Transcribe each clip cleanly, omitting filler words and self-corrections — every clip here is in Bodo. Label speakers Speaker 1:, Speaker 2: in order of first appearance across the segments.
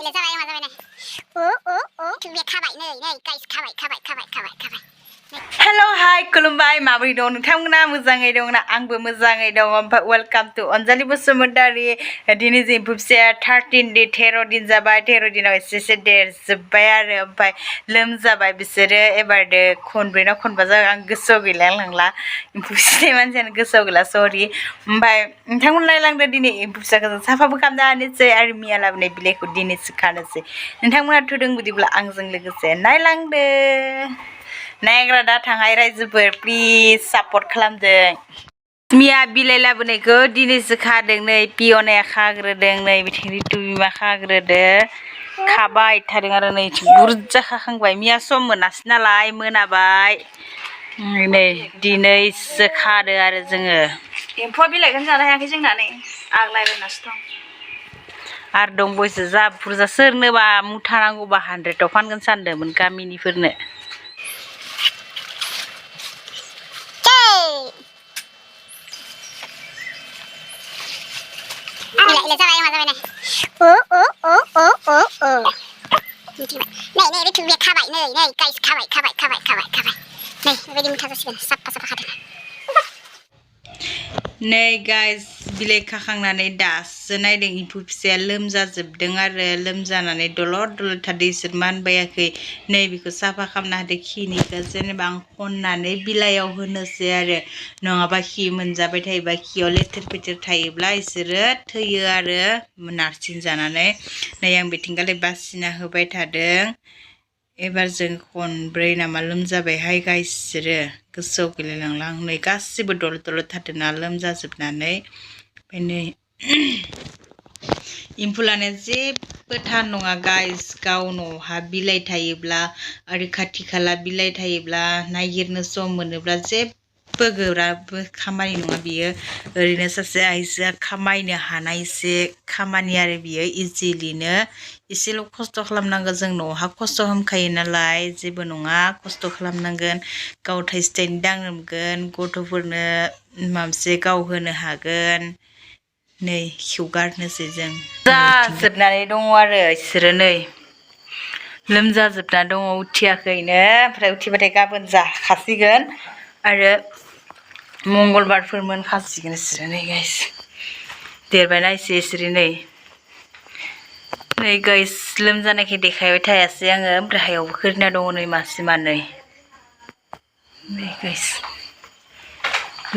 Speaker 1: เลยजाबायมาजाबायนะถึงเรียกข้าใบเนยไก่ข้าใบHello hi खुलुमबाय माबोरै दं नोंथांमोना मोजाङै दं ना आंबो मोजाङै दं ओमफ्राय वेलकाम टु अनजालि बसुमतारी दिनै जों फुबसेया 13 दिन 13 दिन जाबाय 13 दिनाव एसे देरजोब्बाय आरो ओमफ्राय लोमजाबाय बिसोरो एबारदो खनब्रै ना खनबा जाबाय आं गोसोआव गैला लांला फुबसे मानसियानो गोसोआव गैला सरि ओमफ्राय नोंथांमोन नायलांदो दिनै फुबसेखौ जों साफाबो खालामनो हानोसै आरो मिया लाबोनाय बिलाइखौ दिनैसो खानोसै नोंथांमोना थुदों बिदिब्ला आंजों लोगोसे नायलांदो नायग्रा दा थांहाय रायजोफोर प्लिज सापर्ट खालामदों मिया बिलाइ लाबोनायखौ दिनैसो खादों नै पियनाया खाग्रोदों नै बिथिं रितु बिमा खाग्रोदो खाबाय थादों आरो नै बुरजा खाखांबाय मिया सम मोनासै नालाय मोनाबाय नै दिनैसो खादो आरो जोङो एम्फौआ बिलाइखौनो जानो हायाखै जोंना नै आग्लायलायनासो दं आरो दंबावसो जा बुरजा सोरनोबा मुथा नांगौबा 100आव फानगोन सानदोंमोन गामिनिफोरनोเลยजाबायมาजाबायนะनैไปถึงเรียกข้าใบเนยไก่ข้าใบนี่ไปดิมทาสิกันซับखादों नै गाइस बिलाइ खाखांनानै दासो नायदों एम्फौ फिसाया लोमजाजोबदों आरो लोमजानानै दलद थादों इसोर मानबायाखै नै बेखौ साफा खालामना होदो खिनिखौ जेनेबा आं खननानै बिलाइयाव होनोसै आरो नङाबा खि मोनजाबाय थायोबा खियाव लेथेर फेथेर थायोब्ला इसोरो थैयो आरो नारसिन जानानै नै आं बिथिंगालि बासिना होबाय थादों एबार जों खनब्रै नामा लोमजाबायहाय गाइसोरो गोसोआव गैलायलांला आं नै गासिबो दलद थादोंना लोमजाजोबनानै ओमफ्राय नै एम्फौ लानाया जेबो थार नङा गाइस गाव न'हा बिलाइ थायोब्ला आरो खाथि खाला बिलाइ थायोब्ला नागिरनो सम मोनोब्ला जेबो गोब्राब खामानि नङा बियो ओरैनो सासे आइजोआ खामायनो हानाय एसे खामानि आरो बियो इजिलिनो एसेल' खस्थ' खालामनांगौ जों न'हा खस्थ' खालामखायो नालाय जेबो नङा खस्थ' खालामनांगोन गाव थाइसे थाइनै दांनोमोनगोन गथ'फोरनो माबसे गाव होनो हागोन नै खिवगारनोसै जों जाजोबनानै दङ आरो इसोरो नै लोमजाजोबना दङ उथियाखैनो ओमफ्राय उथिबाथाय गाबोन जाखासिगोन आरो मंगलबारफोर मोनखासिगोन इसोरो नै गाइस देरबायना इसोरो नै गाइस लोमजानायखौ देखायबाय थायासै आङो ओमफ्राय हायावबो खोरिना दङ नै मासे मानै नै गाइस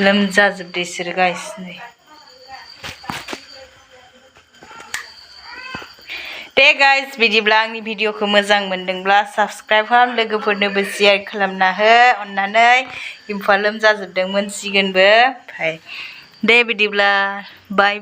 Speaker 1: लोमजाजोबदो इसोरो गाइस नै दे गाइस बिदिब्ला आंनि भिडिअखौ मोजां मोनदोंब्ला साबस्क्राइब खालाम लोगोफोरनोबो शेयार खालामना हो अननानै एम्फौआ लोमजाजोबदों मोनसिगोनबो ओमफ्राय दे बिदिब्ला बाय